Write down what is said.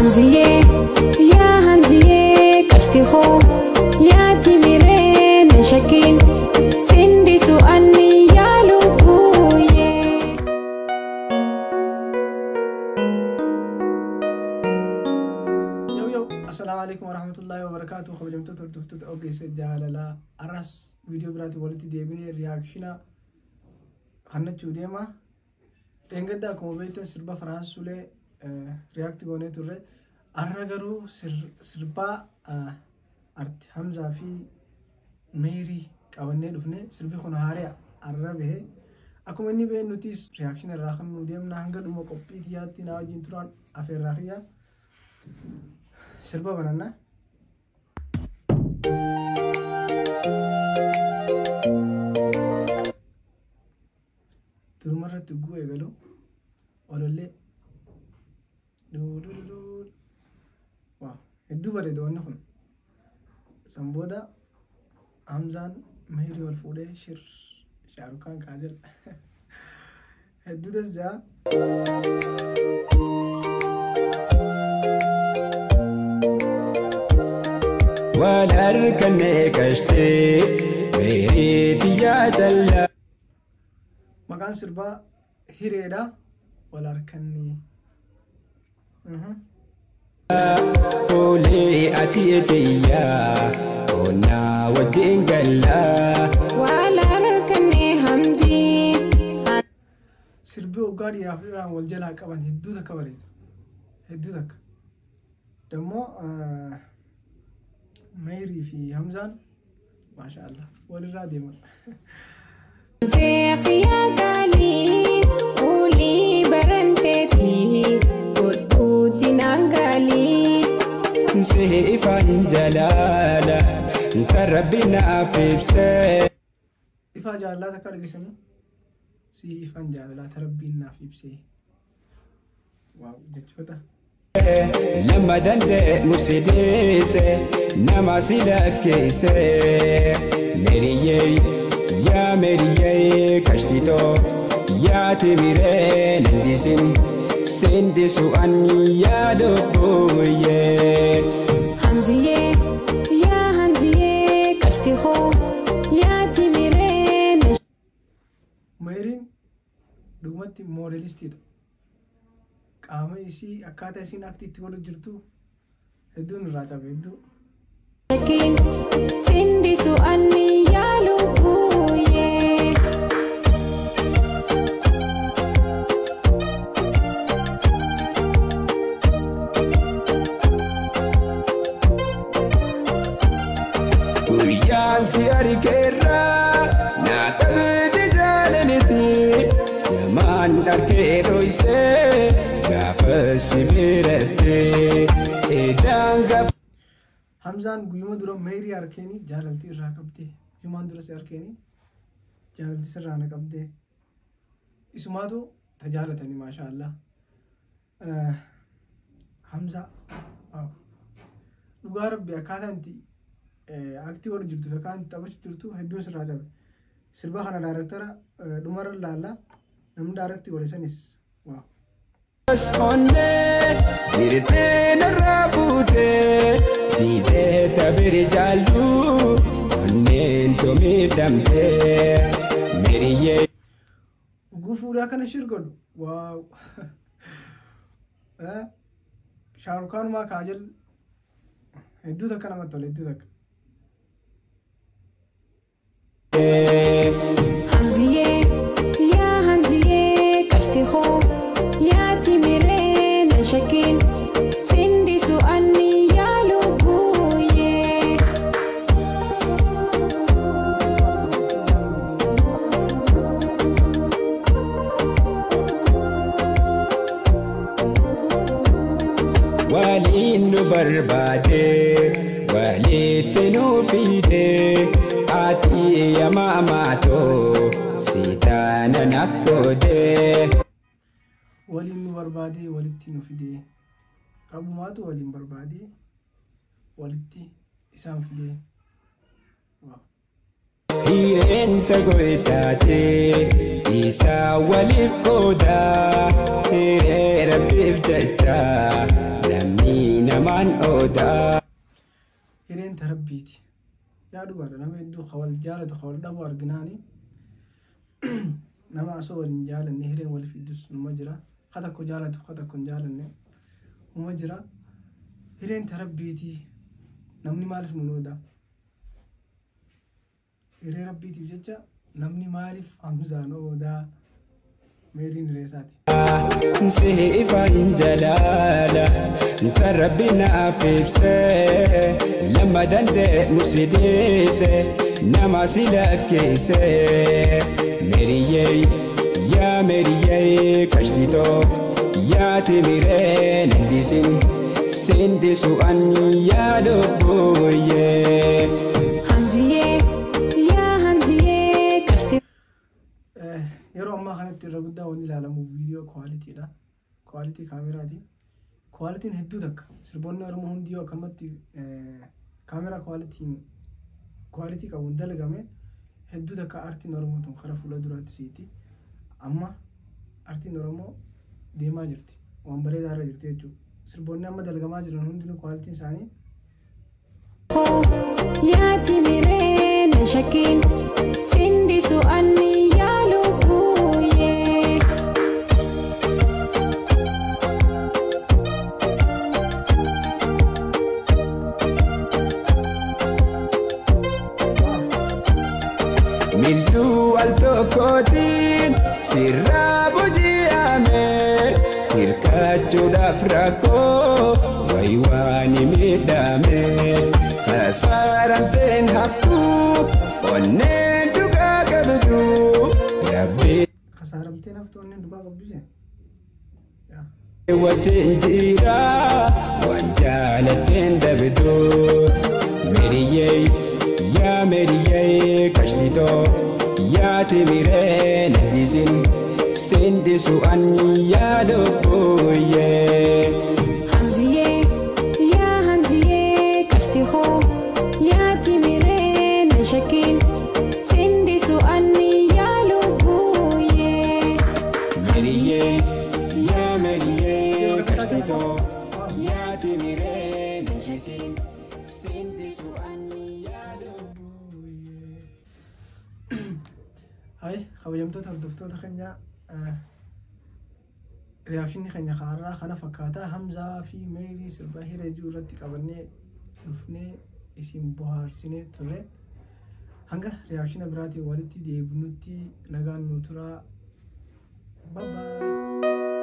Hamziyee yaa Hamziyee qashti koo yaa timiree na shakkiin sindisu anni yaa lubbuyyee. Yo yo, assalamu alaikum warahmatullahi wabarakatuh. Kabajamtoota hordoftoota ogeessa jaalalaa arras viidiyoo biraatiin walitti deebinee reaction kannachuu deema. Dheengadda akkuma beektan sirba Firaansulee react goonee turre. Arra garuu sirbaa arti Hamzaa fi Meerii qabannee dhufne. Sirbi kun haari'a arra bahe. Akkuma inni bahee nutis reaction irraa kan nu deemna hanga dhuma qophii xiyyaatti naa wajjin turan afeerraa kiyya. Sirba banannaa. Duruma irratti guu eegalu olollee duuduuduu waa hedduu bareeda wanni kun. San booda Hamzaan Meerii ol fuudhee shir Shaarukaan Kaajal hedduu das jaa. Wal harkanne kashtee meerii yaa jallaa. Maqaan sirbaa Hireedha. Wal harkanne. Fuulee ati etiyyaa onnaa wajjin gallaa. Wal harkanne Hamdii. Sirbi waggaa dhiiraaf dhiiraan wal jalaa qaban hedduu takka bareeda. Hedduu takka. Dammoo Meerii fi Hamzaan maasha Allah walirraa deeman. Seeqiyaa gaalii ulii baranteetii fudhuutti naan gaalii. Seefaan jalaala tarabbi naaf ibsee. Ifaa jaalalaa takka dhageessanii si ifaan jaalalaa tarabbiin naaf ibsee. Waaw jechoota. Lama danda'e musideese nama si lakkeesse. Meeriyyee yaa meeriyyee kashtitoo yaa timiree nandisin sindisu anni yaa lubbuyyee. Hamziyee yaa Hamziyee qashti koo yaa timiree na Meeriin dhugumatti moodelistiidha. Qaama isii akkaataa isiin akti itti godhu jirtu hedduun irraa cabe hedduu. shakkiin sindisu anni yaa lubbuyyee. Guyyaan si argeerraa naa qabde jaalalti namaan dharkee dhoysee gaafa si biratti edaan gaafa. Hamzaan guyyuma dura Meerii harkeenii jaalaltii irraa qabdee guyyumaan dura si harkeenii jaalaltii sirraa na qabdee isumaatu tajaalatanii maasha Allah. Hamzaa dhugaa rabbi akkaataa itti aktii godhu jirtu fi akkaataa itti taphachuu jirtu hedduun sirraa cabe. Sirba kana daayirektara dhumarra laalla namni daayirektii godhe sanis waaw. Onnee hirtee narraa fuutee diidee tabiri jaallu onneen tomiidhamtee meeriyyee. Gufuu fuudhee akkana shir godhu waaw. Shaarukkaanumaa Kaajal hedduu takka namatti tola hedduu takka. Hamziyee yaa Hamziyee qashti koo yaa timiree na shakkiin sindisu anni yaa lubbuyyee. Waliin nu barbaade walitti nu fiide ati yamaamaatoo si taana naaf gootee. Waliin nu barbaadee walitti nu fidee qabumaatu waliin barbaadee walitti isaan fidee. Waaw. Hireen tagoytaatee isaa waliif qoodaa hiree rabbiif jecha namni Namaan oodaa. Hireen tarabbiiti. Yaa dhugaadha, nama hedduu wal jaalatu wal dhabu arginaani. Nama osoo wal hin jaalanne hireen wal fiddus numa jira. Ka tokko jaalatu ka tokko hin jaalanne numa jira. Hireen tarabbiiti. Namni maaliif nu ooda? Hiree rabbiitiif jecha namni maaliif Hamzaan oodaa? Meeriin hiree isaati. Siifan jalaala tarabbi naaf ibsee lama dandee musidiise nama si lakkeesse. Meeriyyee yaa meeriyyee kashtitoo yaa timiree nandisin sindisu an yaa lubbuyyee. Hamziyee yaa Hamziyee qashtii. Yeroo ammaa kanatti irra guddaa wanni ilaalamu viidiyoo qualitydha. Quality kaameraati. Qualityn hedduu takka. Sirboonni Oromoo hundi yoo akkamatti kaameraa qualityn quality qabuun dalagame hedduu takka aartiin Oromoo tun karaa fuula duraatti siiti. Amma aartiin Oromoo deemaa jirti. Waan bareedaa irra jirti jechuudha. Sirboonni amma dalagamaa jiran hundinuu qualityn isaanii Yaa timiree na shakkiin sindisu anni yaa lubbuyyee. Mil'uu al tokkootiin sirraa booji'ame sirkachuudhaaf rakkoo wayi waan miidhame kasaaramteen haftuu onneen dhugaa qabdu rabbi Kasaaramteen haftuu onneen dhugaa qabdu jee. Yaa. Wajjin jira waan jaalatteen dabdu. Meeriyyee yaa meeriyyee kashtitoo yaa timiree nandisin sindisu an yaa lubbuyyee. Hamziyee yaa Hamziyee qashtii koo yaa timiree na shakkiin sindisu anni yaa lubbuyyee. Meeriyyee yaa meeriyyee kashtitoo yaa timiree nandisin sindisu an yaa lubbuyyee. Hai, kabajamtoota hordoftoota keenya, reactionni keenya kaarraa kana fakkaata. Hamzaa fi Meerii sirba hiree jiru irratti qabannee dhufnee isin bohaarsinee turre. Hanga reactiona biraatiin walitti deebinutti nagaan nu turaa. Bye bye.